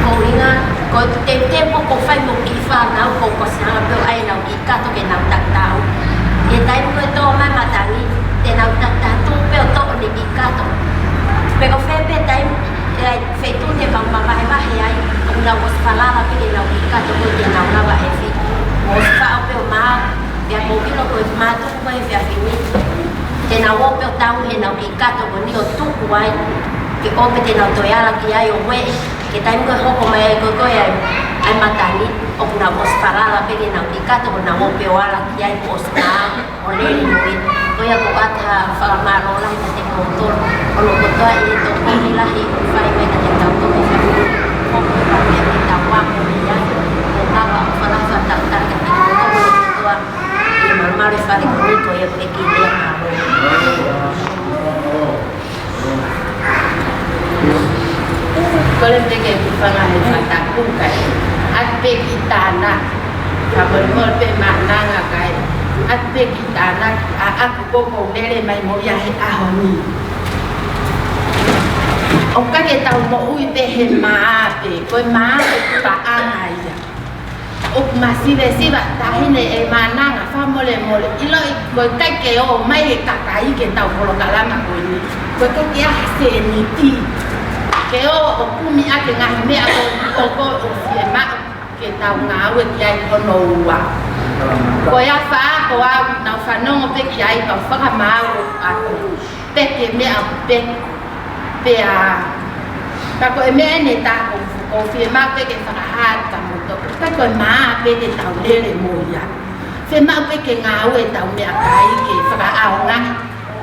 Ko e ʻuhinga, ko e teuteu ko ē ʻoku ou fai mo e kiʻi fānau, ko e ʻosi hanga pē ʻo ʻai ʻenau kiʻi kato ke nau tatau. He taimi ko ē ʻe toʻo mai e matangi, te nau tatau pē ʻo toʻo ʻenau kiʻi kato. Pe ko fē pē taimi, ʻe ʻi ai e feituʻu te mau mavahevahe ai, ʻoku nau ʻosi falala pē ki heʻenau kiʻi kato ko ē te nau lava ʻo efi. ʻOsi faʻo pē ʻo maʻu, pea ʻoku ou ʻilo ko e mātuku ko ē he efiafi ni, te nau ō pē ʻo tauhi ʻenau kiʻi kato ko eni ʻo tuku ai, ke ʻoua pē te nau toe ala ki ai ʻo ueʻi, ki he taimi ko ē ʻe hoko mai ai ko ē ʻa e, ʻa e matangi, ʻoku nau ʻosi falala pē ki heʻenau kiʻi kato, ʻoku nau ō pē ʻo ala ki ai kuo ʻosi maʻu, ʻo lele mo ia. Ko ia ʻoku ou ʻoatu ha fakamālō lahi kiate kimoutolu hono kotoa ʻi he tokoni lahi ʻoku fai mai kiate kitautolu he efiafi ni. ʻOku ou pehē ke tau ako mei ai, ʻo lava ʻo falala fakataha kiate kimoutolu hono kotoa ʻi he malumalu ʻo e fale ko eni. Ko ia pē ki he lea mālō. Kole pē ke u fanga he fatapuka. ʻAtu pē ki tānaki. Fakamolemole pē Maʻananga kae ʻatu pē ki tānaki ʻaʻaku ko ē ʻoku ou lele mai mo ia he ʻaho ni. ʻOku ʻikai ke tau moʻui pē he mā pē, ko e mā ko e paʻanga ia. ʻOku ma sivesiva, taʻahine ʻe Maʻananga, fakamolemole, ʻiloʻi ko e ʻikai ke ō mai e kakai ki heʻetau polokalama ko eni. Ko e ʻikai ke ʻi ai ha sēniti ke ō ʻo kumi ʻaki e ngaahi meʻa ko ē ʻoku ou fiemaʻu ke tau ngāue ki ai. Hono ua, ko e afā ko au naʻa ku fanongo pē ki ai, kau fakamaau atu pē ki he meʻa pē pea, ka ko e meʻa eni ʻe taha ʻoku ou fiemaʻu pē ke fakahā atu kia moutolu. Ka ko e mā pē te tau lele mo ia. Fiemaʻu pē ke ngāue ʻetau meʻakai ke fakaʻaongaʻi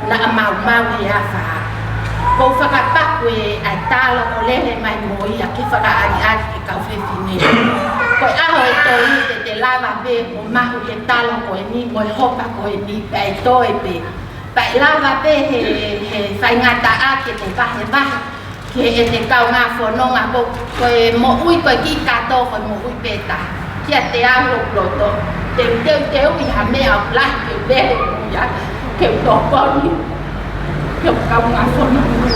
naʻa mau maʻu he afā. ʻOku ou fakapaku ʻa e talo ʻo lele mai mo ia ke fakaʻaliʻali ki he kau fefine. Ko e ʻaho ʻe tolu te te lava pē ʻo maʻu e talo ko eni mo e hopa ko eni, pea ʻe toe pē. Pea ʻe lava pē he, he faingataʻa ke te vahevahe ki heʻete kaungā fononga. Ko, ko e moʻui ko ē kiʻi kato ko e moʻui pē taha. Kiate au ʻoku loto, te u teuteuʻi ha meʻa ʻoku lahi ke u lele mo ia, ke u tokoni ki hoku kaungā fononga.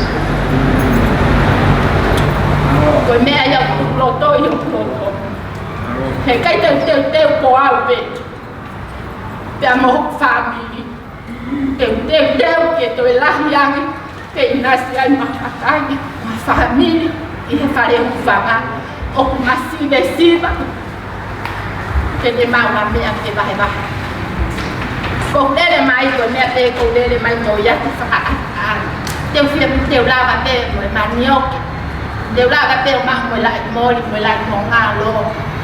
Ko e meʻa ia ʻoku loto, ʻi hoku loto. Heʻikai te u teuteu ko au pē, pea mo hoku fāmili. Te u teuteu ke toe lahi ange, ke ʻinasi ai mo e kakai, mo e fāmili ʻi he fale hūfanga. ʻOku ma sivesiva ke te maʻu ha meʻa ke vahevahe. ʻOku ou lele mai, ko e meʻa pē ʻoku ou lele mai mo ia ke fakaʻaliʻali. Te u fie, te u lava pē mo e manioke. Te u lava pē ʻo maʻu mo e laʻi moli, mo e laʻi mōngalo.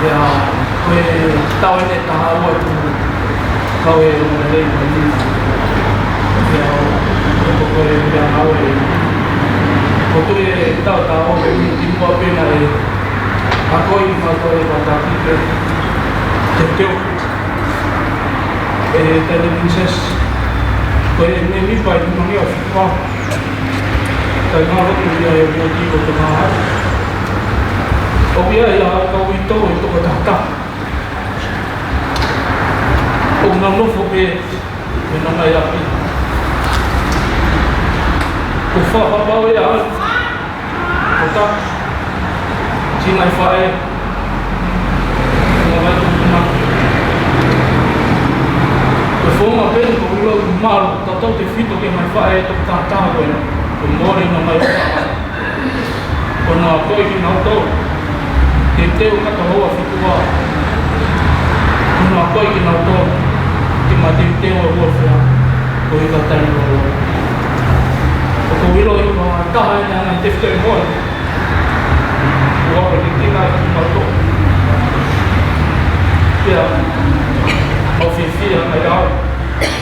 Pea, ko e taʻu ʻe taha ua ʻeku kau he ongoongolelei ko eni. Pea, ko e meʻangāue. Ko e taʻu taha ua ʻeku kimuʻa pē naʻe akoʻi kimautolu ʻe he kau taki pē. Teuteu. ʻE Tainepinises. Ko e mēmipa ʻi he Niu Sāute Uēlisi. Kāinga lotu ia ʻi he Voti ʻo Tonga. ʻOku ʻi ai ʻa e kau uitou ʻe toko taha taha. ʻOku nau nofo pē ʻi he nonga ʻi ʻapi. ʻOku fakapapauʻi ʻe au. Ko e taki, siʻi ngaahi faʻē, ngaahi faʻē tupuna. Ko e founga pē eni ʻoku ou ʻilo ʻoku mālō tautautefito ki he ngaahi faʻē toko taha taha ko ē, ʻoku mole ʻenau ngaahi faʻē. Ko hono akoʻi kinautolu, teuteu kato houa fitu ua. Ko hono akoʻi kinautolu, ke mateuteu ʻa e welfare, ko e kau tali lolo. ʻOku ou ʻilo ʻoku taha ʻeni ʻa e ngaahi tefitoʻi moʻoni. ʻOku ou ʻapasia ki he ʻEiki maʻu tō. Pea, ʻoku fiefia ai au.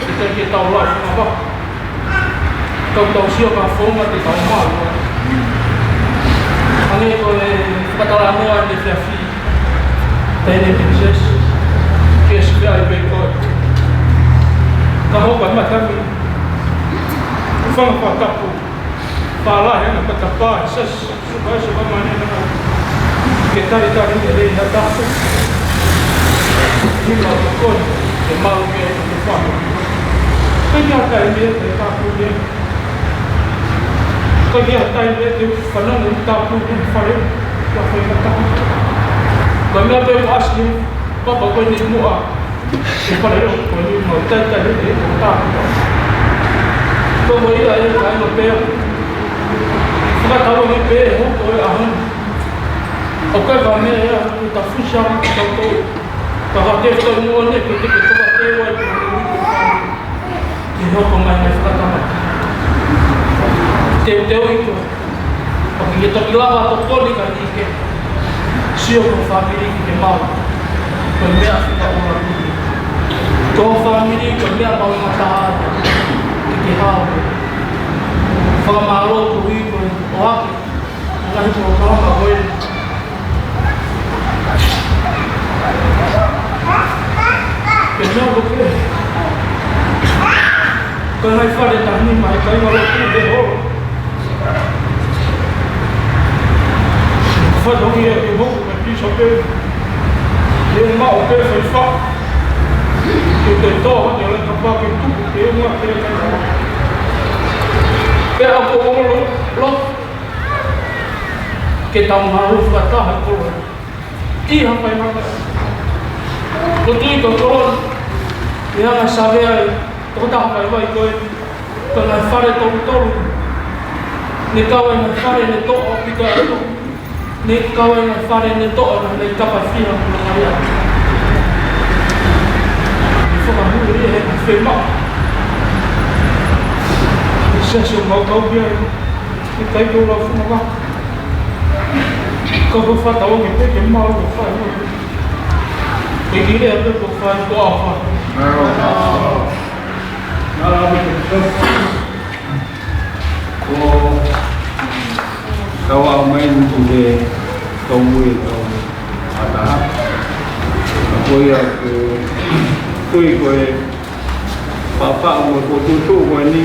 Ke tau ke tau lau ngā vaka. Tau tau sio ki he founga te tau maʻu. Hangē ko e fakatalanoa ʻa e efiafi. Tainepinises. Ke sio ai pē koe. Ka hoko ʻa e matami. Fanga fakatapu. Pala he na patapa, sas, suka, suka mane na. Ke tali tali e lei na tapu. Ni ma ko, ke mau ke ke pa. Ke ia tai me te tapu me. Ke ia tai me te fanongo tapu me fale. Ka fai na tapu. Ka mea pe ko asi, papa ko ni mua. Ke fale lo, ko ni mau tai tai e ko tapu. Ko mo ia e kai no pea. Fakatau ni pe ho ko e ahon. ʻOku ʻikai ko ha meʻa ia, ʻoku ta fusi ʻa kitautolu. Ka ka te fai mo ne, ko te ke toka te wai. Ke hoko mai mai fakatamaki. Teuteu ʻi ko. ʻOku ke toki lava ʻo tokoni ka ni ke. Sio ko e fāmili ki ke mau. Ko e meʻa fika ʻola. Ko e fāmili ko e meʻa mau mataha. Ke ke hao. Fakamālō ko ui ko e ʻohake. Ngaahi polokalama ko ē. Ke nau ko ke. Ko e ngaahi fale taha ni mai kai ngalo ku te ho. Fatongia ke hoku me pisa pe. Ke ma o pe fai fa. Ke te tō, ke le kapa ke tuku, ke ua ke le kapa. Ke ako olo, lo. Ke tau malu fakataha ko. ʻI ha fai maka. Ko tui ko kolo. Ia nga save ai. Toko taha fai vai ko e. Ko nga fale tolu tolu. Ne kau ai nga fale ne toʻo pika alo. Ne kau ai nga fale ne toʻo na ne kapa fia ko nga ia. Fakahū ia he fema. Sesio mau kau pia. ʻIkai ke u lava funa ka. Ka ko fata o ke peke mau ko fai o. E kile a pe ko fai ko a fai. Ko kau a mai ni ki he kau mui e kau ata. Ka ko ia ko tui ko e Papa mo ko tutu ko ni.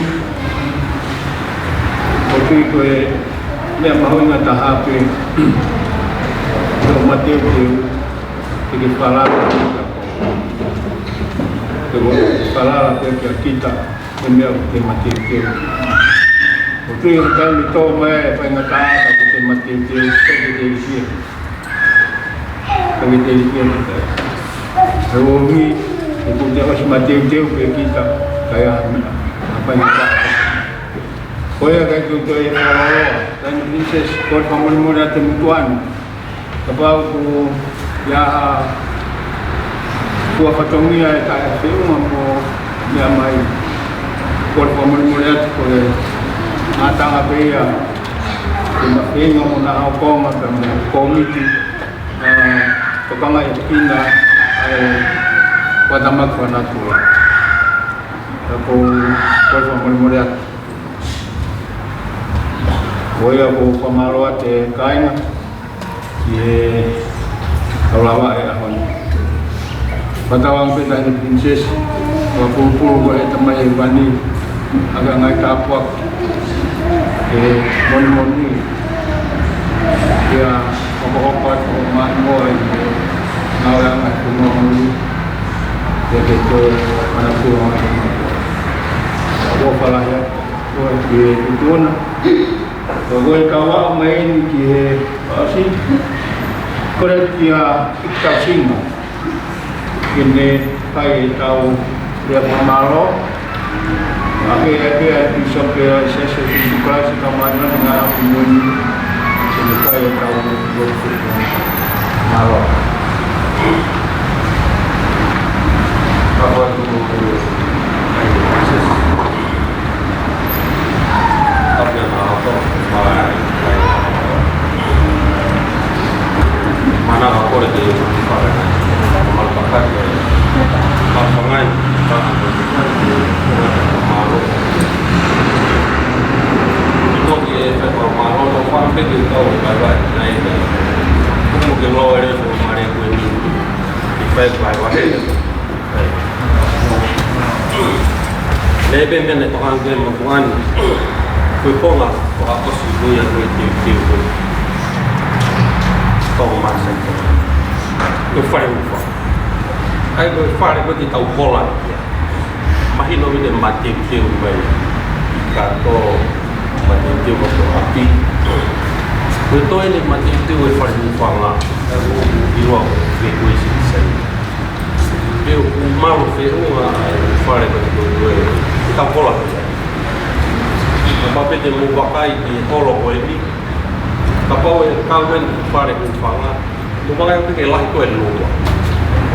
Ko tui ko e meʻa mahuʻinga taha pē. Ko mateuteu. Ke ke falala. Ke ko falala pē kia kita. Ke meʻa ke mateuteu. Ko tui ko taimi tō mai e faingataʻa ko ke mateuteu. Ke ke teisia. Ka ke teisia kita. He ʻomi, he ko te ʻosi mateuteu pē kita, ka ia, apa kita. Ko ia kai tutu e Faraoa, kai ni princess, ko e fakamolemole atu mutuan. Kapau ko ia ha, kua fatongia e kai a feunga mo meʻa mai. Ko e fakamolemole atu ko e ngataʻanga pē ia. Ko e mafeinga mo na hau konga ka mo komiti. Ā, tokanga e kina, ʻa e, ʻa e tamaki fanatua. Ka ko, ko e fakamolemole atu. Ko ia ko e fakamālō atu e kāinga, ʻi he kau lava e ʻaho ni. Fakatauange pē taʻahine princess, ʻoku pulupulu ko e tamai e vani, ʻa e ngaahi tāpuaki, ke molimoli, ia hokohoko atu ʻo mānoa ʻi he ngāueʻanga ʻo e fonua muli, ia ke toe manatua mai. ʻOku ou fakalahi atu, ʻoku ou tuʻu ʻi he tuʻunga, ʻoku ou kau aʻu mai eni ki he ʻosi, kole kia Victor Sima. Ke ne fai ʻetau lea fakamālō. ʻA e, ʻa e, ʻa e Pīsope ʻo e Siasi ʻo Sīsū Kalaisi ʻo e Kau Māʻoniʻoni ʻi he Ngaahi ʻAho Kimui ni. Ke ne fai ʻetau lea fakamālō. Ka fai ku mo e, ʻa e, Siasi. Ka pia na ako, ma, ma, Mana ka kole ke fale. Malu pakati. Malu pangai. Malu. Toki e fai pa malu no pa pe ke kau e bye bye. Nai, nai. Kumu ke mau e le fo mare ko e ni. Fai bye bye. Lebe mene tokan ke mo kuan. Ko e konga, ko e ʻosi ko ia ko e teuteu ko e. Ko e masai ko e. Ko e fale ufa. ʻA ia ko e fale ko ē te tau hola ki ai. Mahino ʻoku te mateuteu mai. Ka ko mateuteu ko e ʻapi. Ko e toe eni mateuteu e fale ufanga. ʻA ia ʻoku ʻiloa ko e ko e sisai. Pea ʻoku malu feʻunga ʻa e fale ko e ko e. Te tau hola ki ai. Kapau pē te mou vakai ki he holo ko eni. Kapau ʻe kau mai e fale ufanga. Mou vakai pē ke lahi ko e lua.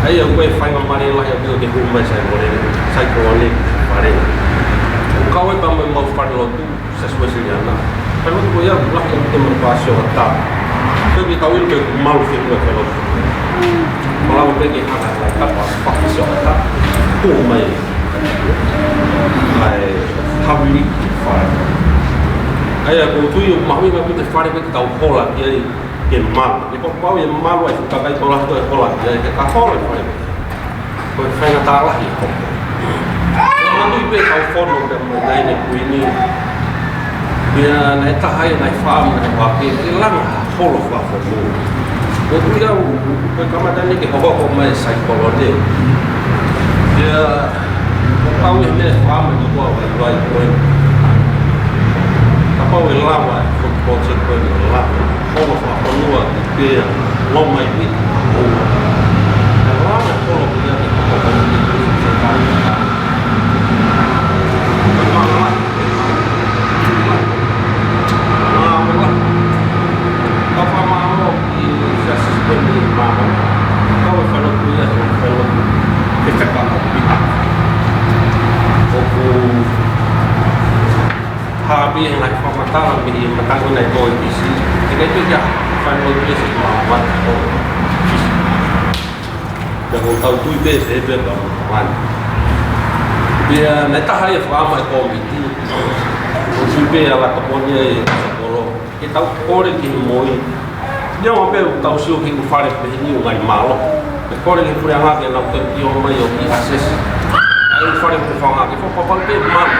ʻA ia ko e faingamālie lahi ʻaupito ke hū mai Saikolone, Saikolone fale. ʻOku kau ai pea mo e mau fale lotu, Siasi Uēsiliana. Fale lotu ko ia, lahi ʻaupito mo e pāsio ata. Ko e ke tau ʻilo ke malu feʻunga fale lotu. Malava pē ke hanga ʻe he kapa fakasio ata. Hū mai. ʻA e havili ki fale. ʻA ia, ʻoku ou tui ʻoku mahuʻinga ʻaupito e fale ko ē te tau hola ki ai ke malu. Ke fakapapau ʻe malu ai e fuʻu kakai tokolahi ʻe hola ki ai, he ka hola e fale. Ko e faingataʻa lahi e hoko. Ko e manatuʻi pē kau fono pea mo e Taʻahine Kuini. Pea naʻe taha ia naʻe faʻa mai ʻo ke, ke langa holo fakafonua. Ko e tui au, ko e kamata eni ke hokohoko mai Saikolone. Pea, ko e tau ʻi he meʻa faʻa mai ko tua vai vai ko e. Kapau ʻe lava, ko e project ko e lava. Holo fakafonua ki pea, loma i pē. Ka lava holo ki ai, ko e Haʻapi e ngaahi fakamatala mei he matanguna ʻi Poitisi. ʻIkai pē ke fai mo Poitisi ma wan ko Fisi. Pea ko e tau tui pē, pē, pē, pē, wan. Pea naʻe taha ia e fakaʻamu e kōmiti. Ko e tui pē ʻa e tokoni ʻa e kolo. Ke tau kole ki he moʻui. Neongo pē ʻoku tau sio ki he ʻū fale pehē ni ʻoku ngali mālohi. Ke kole ki he puleʻanga ke nau teu ki ʻo mai ʻo ki assess. ʻA e ʻū fale ʻoku fanga ke fakapapau pē malu.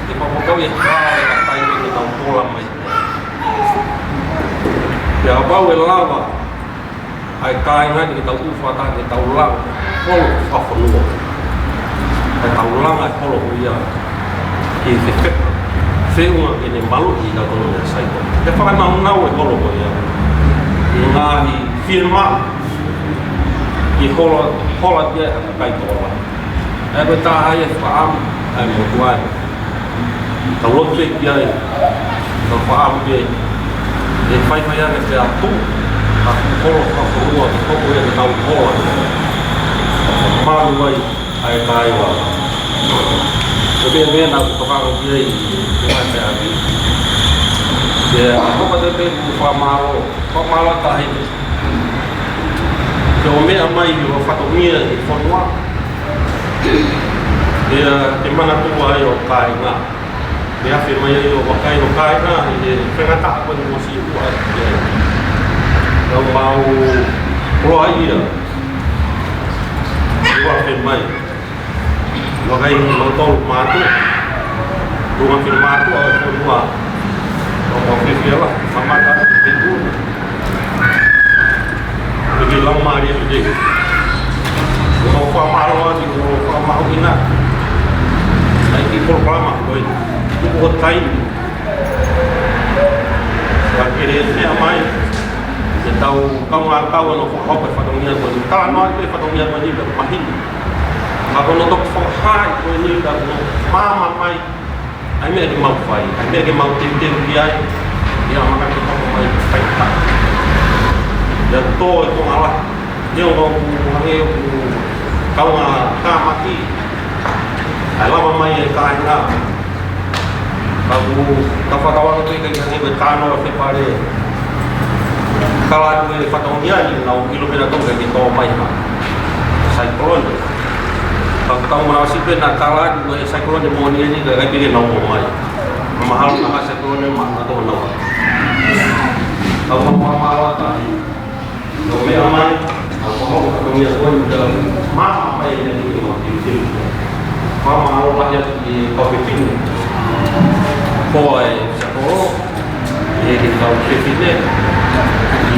Ke fakapapau ʻe hao e kakai ke nau kola mai. Pea kapau ʻe lava ʻa e kāinga ni ke tau ʻū fakataha ke tau langa holo fakafonua. Ke tau langa e holo ko ia ki he fefeka. Feʻunga ke ne maluʻi ʻa e kolo meʻa Saikolone. Ke fakanaunau e holo ko ia. ʻI he ngaahi fiemaʻu. Ke hola, hola ki ai ha kakai tokolahi. ʻA ia ko e taha ia e fakaʻamu ʻa e motuʻa ni. Tau lotu pē ki ai, tau fakaʻamu pē, ʻe faifai ange pē ʻa e tuʻu, ʻa e holo fakafonua, ke hoko ia ke tau hola. Malu ai ʻa e kāinga. Ko e meʻa naʻa ku tokanga ki ai, ʻi he meʻa pē ʻapi. Pea, ʻa hoka te pē ku fakamālō, fakamālō tahi. Ke ʻo meʻa mai ʻo fatongia ʻi he fonua. Pea ke manatua ai ʻo kāinga. Pea afe mai ai ʻo vakai ʻo kāinga ʻi he faingataʻa ko eni mo si ua ai. Pea mau loa ia. Ua afe mai. Vakai mautolu mātuʻa. Tuʻunga fili mātuʻa ʻo e fonua. ʻO mau fiefia lahi, mamata, te tuʻu. Ke ke lau mālie ʻi te. ʻO mau fakamālō atu, ʻo mau fakamahuʻingaʻia. ʻAi ki polokalama, ko e. Tuku ko taimi. Ka ke le meʻa mai. Ke tau kaungā kau ʻo fakahoko e fatongia ko eni. Talanoa atu e fatongia ko eni, pea mahino. Ka ko hono toki fakahā ko eni ka ko hono maama mai. ʻA e meʻa ke mau fai, ʻa e meʻa ke mau teuteu ki ai, ʻi he ʻamanaki ke hoko mai fai ka. ʻIo tō e konga lahi, ʻio ʻoku hangē ʻoku kaunga tāmaki, ʻa e lava mai e kāinga. Ka ʻoku tau fakatauange pē ʻikai ke hangē ko e tānoa fepale. Tala atu e fatongia ni, nau ʻilo pē nautolu ʻikai ke tō mai ha Saikolone. Ka ʻoku tau manavasiʻi pē naʻa tala atu e Saikolone moʻoni eni, ka ʻikai pē ke nau ō mai. Mahalo naʻa Saikolone ma na tō nau. Tau fakamālō atu. Nau meʻa mai, ʻa ko hoʻo fatongia ko eni ka ma mai e ni ke mau teuteu. Fakamālō lahi atu ki he kau fefine. Ko e Fefine,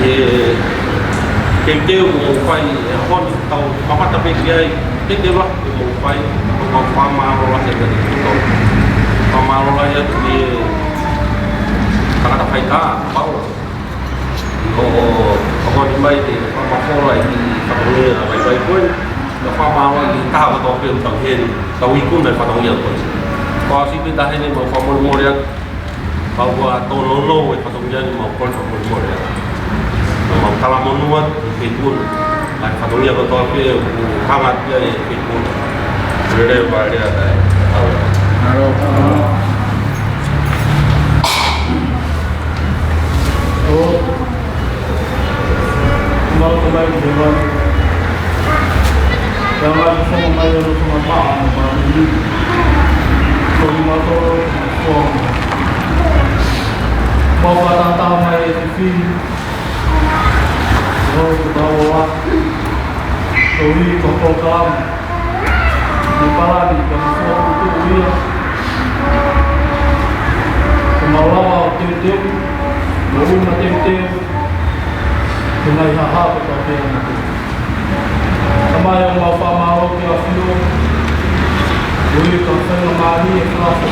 ʻi he teuteu ʻoku mou fai he ʻaho ni, tau mamata pē ki ai, teuteu lahi ʻoku mou fai, ʻoku mau fakamālō lahi atu ki he tau. Fakamālō lahi atu ki he tangata faitā, Paula. ʻO, ʻo, ʻo honi mai ke fakamafola ʻi he fatongia vaivai ko ē, ka fakamālō ʻi he taha kotoa pē ʻoku tau heni, tau ikuna he fatongia ko ē. Ko e ʻosi pē taha eni, mau fakamolemole atu. Pau ʻoku tōnounou e fatongia ni, mau kole fakamolemole atu. Mau talamonū atu ki he feituʻu ni. ʻA e fatongia kotoa pē ʻoku hanga ki ai e feituʻu ni. Lele vale atu ai. Au. Mālō. ʻO. Mālō mai ki he vale. Pea ngaahi fonga mai ʻo e fonga maʻa mo māmani. Ko e mālō. Ko e mālō tātā mai e fefine. Ko e tau ʻa. Ko e polokalama. Mo e palani, ka mo fokotuʻu ia. Ke mau lava ʻo teuteu, mo ui mateuteu, ke ngai haha ko tau pea na te. Tamai, ʻoku mau fakamālō ki he ʻAfio, ui ka fai na mali e fala fo.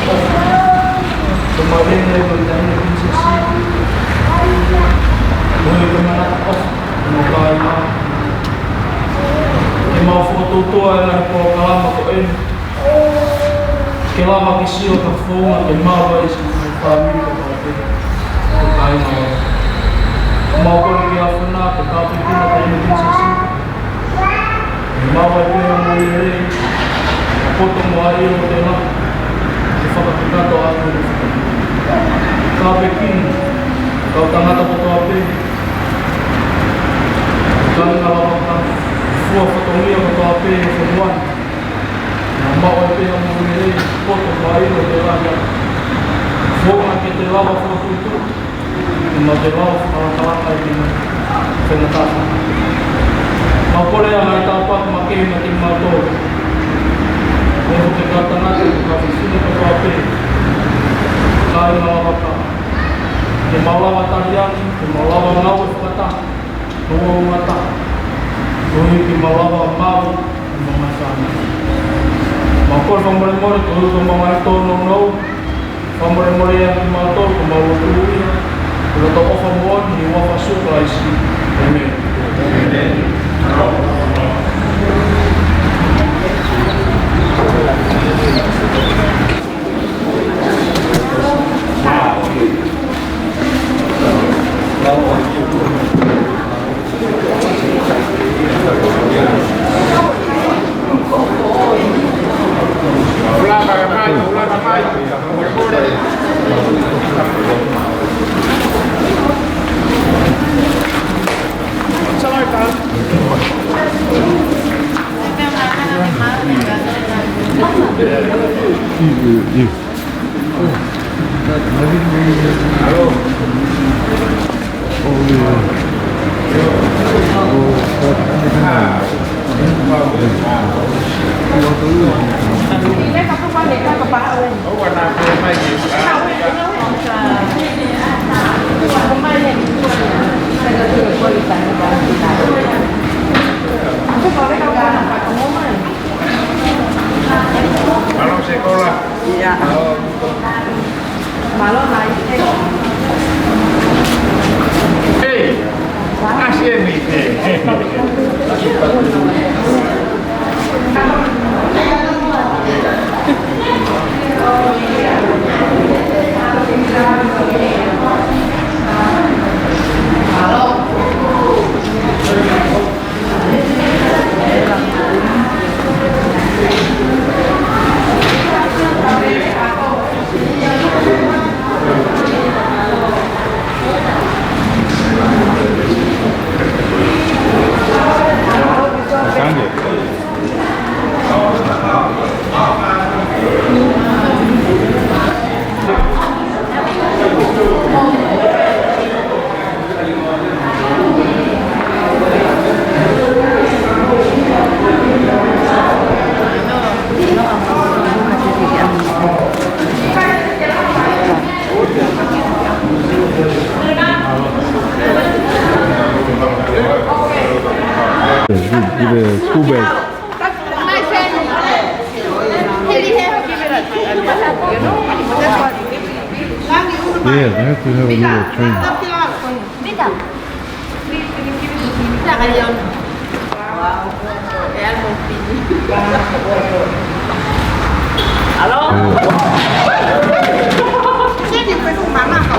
Ko mau hene ko i taina princess. Ui ka mana ko, mo kai ma. Ke mau fokotuʻu ʻa e ngaahi polokalama ko eni. Ke lava ke sio ka founga ke mau ai si mai fāmili ka pāpē. Ko kai ma. Mau kole ki he ʻAfio na ke tāpuekina ka inu ki sesi. Mau ai pē ha moʻui lelei. Poto mo e ʻilo tēnā. Ke fakakakato atu. Tāpuekina. Kau tangata kotoa pē. Kāinga lava ka. Fua fatongia kotoa pē. Fua muan. Naʻa mau ai pē ha moʻui lelei, poto mo e ʻilo tēnā ia. Founga ke te lava fokotuʻu, ke mau te lava fakalakalaka ai ki he faingataʻa. Mau kole ʻa e ngaahi tāpuaki makehe maʻa kimautolu. Mo e kau tangata, kau fefine kotoa pē. Kāinga lava ka. Ke mau lava taliangi, ke mau lava ngāue fakataha. Ko e ngata. Ko e ke mau lava mau, mau mai sana. Mau kole fakamolemole, ko e mau mai tōnounou. Fakamolemole ʻa kimautolu, ko mau lotu ia. Ko e loto ʻofa moʻoni, ʻi he huafa ʻo Sīsū Kalaisi. ʻĒmeni. Mālō sekolah. Ia. Mālō nai. Hei, kasi eni. Give it a school bag. Yeah, they have to have a little training. Hello? Yeah.